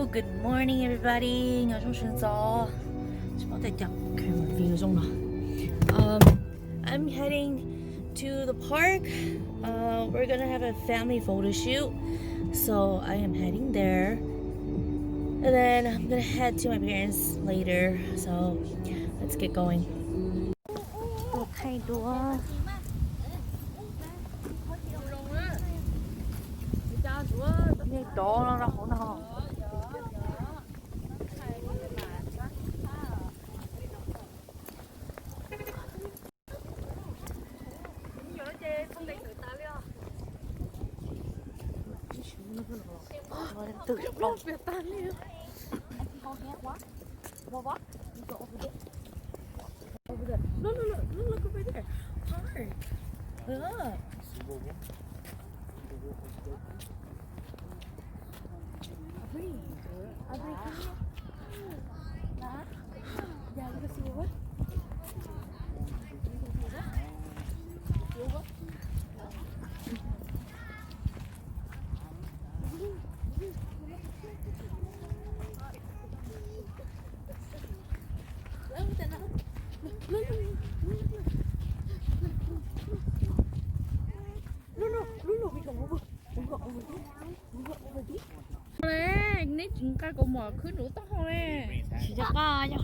Good morning, everybody. Nyob zoo sawv ntxov. Tsis paub tias camera view zoo no. Um, I'm heading to the park. Uh, we're gonna have a family photo shoot. So I am heading there. And then I'm gonna head to my parents later. So let's get going. Tus kheej dua. Nej rov no rau hauv no. Look, look, look, look over there. Park. Look. Abri. Abri, come here. Nah. Yeah, we can see what? Neb tsis nqa kaus mom khwb nws lub taub hau ne. Tsis nqa, tsis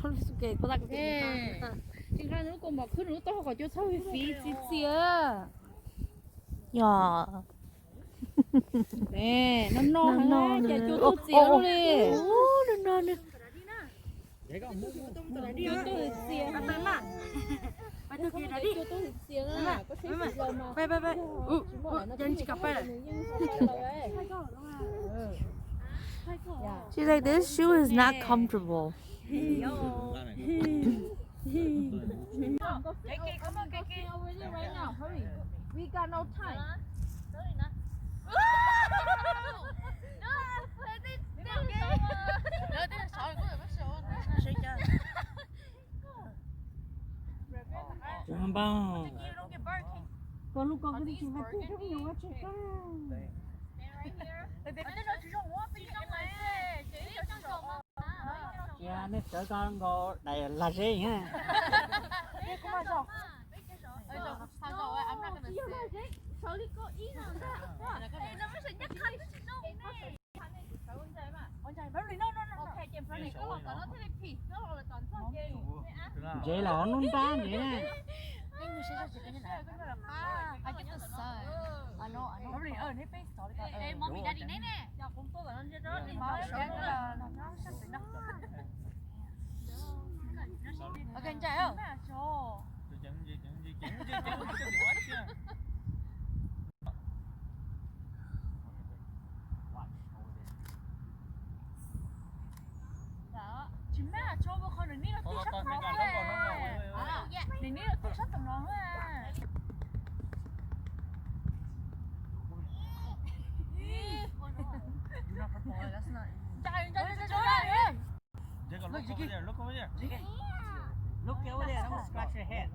nqa nws lub kaus mom khwb nws lub taub hau kom cua txhob fiv txiv txias. Yog. No no, cas cua tuaj txias li. No no. Cua tuaj txias. Cua tuaj txias na. She's like, this shoe is not comfortable. Keke, come on, Keke. Over there right now. Hurry. We got no time. Koj lub koj kuj tsis nqa kiag rau kuv yuav ua tsev koj. Cia nej sawv ko nkaus daim lag zeb na. Ntsev lawm hnub nrab ntsev na. Tsis maj, tso ua qhov nws nib los twb sab tom no xwb. Nws nib los twb sab tom no xwb. Look, look over there, look over there. Look over there, don't scratch your head.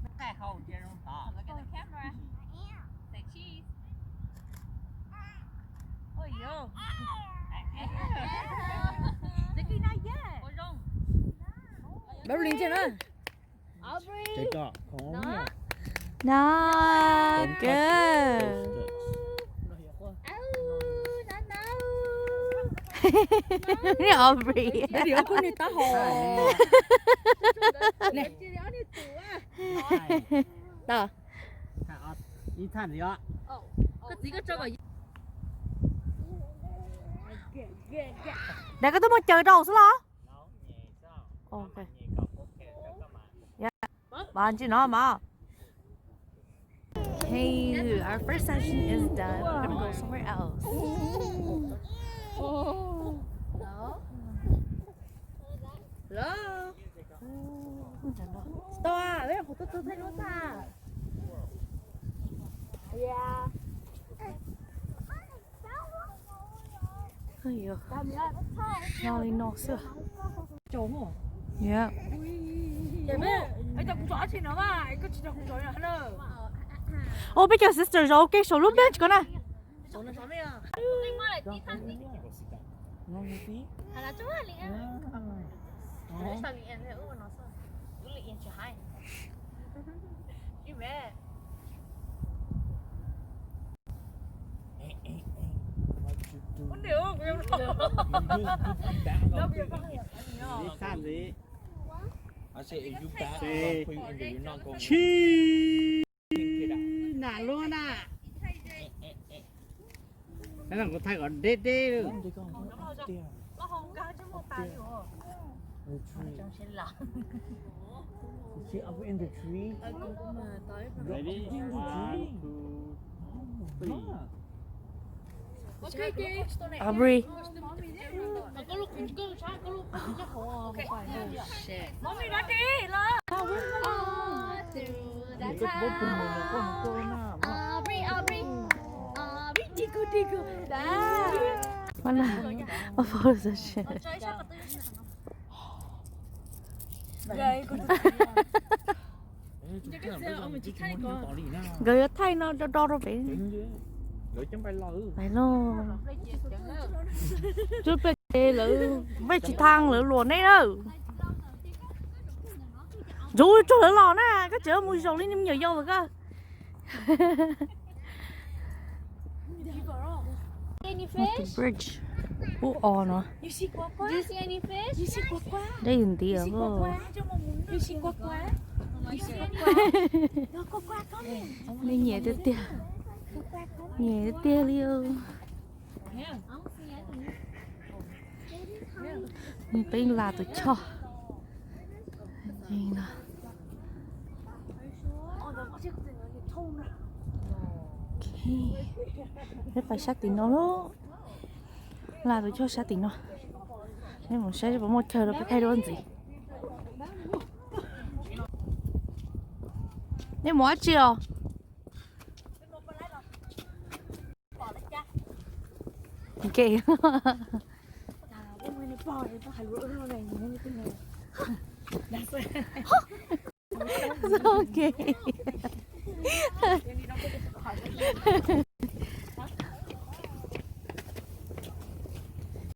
Look at the camera. Say cheese. Oi yog. Ua zoo. Bấm link trên đó. Aubrey. Take off. No. No, good. Aubrey. Video của người ta hổ. Nè. Tao. Ib thaj ntxiv os. Koj txiv koj tso kom. Nè, koj twb muaj caws rau xwb los? Mas ntsib no mas. Hey, our first session is done. We're gonna go somewhere else. Hello. Tau, peb qhov tuaj txog thaij lub tag. Noj li no xwb. Yep. Ces peb, es cov kuv tso dab tsi no mas, es koj tsis cog kuv tso no na. Ua peb cov sister zov ua ke saum lub bench ko na. Nam luaj na. Kuv thaij kom deb deb. Abri. Nkawd yuav thaij no do do rau pem. Pais no. Cub peb ces lawv peb tsis thaj lawv luam nej na. Ntxuv tsuag lawv los na, koj tseem mus zaum li me nyuam yaus lawm koj. Bridge ub o no. Deb ntiav. Nej nyiam tiag tiag. Nyiam tiag tiag li. Peb la tus choj. Peb pais sab tim no lauj. La tus choj sab tim no. Nej mus saib puas muaj chaw rau peb thaij duab ntxiv. Nej mus dab tsi os? Nkej.